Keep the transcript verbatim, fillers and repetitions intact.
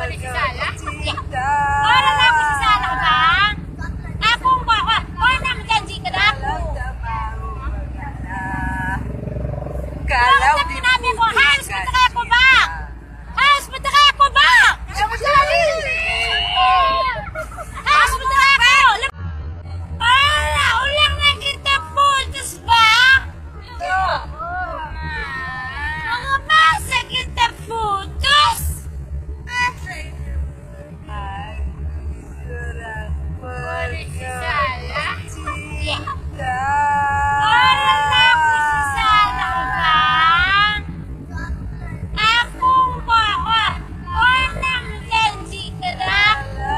Salah. Ya. Ora aku si salah, Bang. Aku mbah, wah, kau nang janji ke aku. Kalau tapi nabi kau harus betul aku, Bang. Harus betul aku, Bang. Harus betul aku. Ora, ulang lagi kita putus, Bang. Mengapa kita putus? Ora aku si salah. Ya. Ora aku si salah, Bang. Aku mbah, wah, kau nang janji ke aku.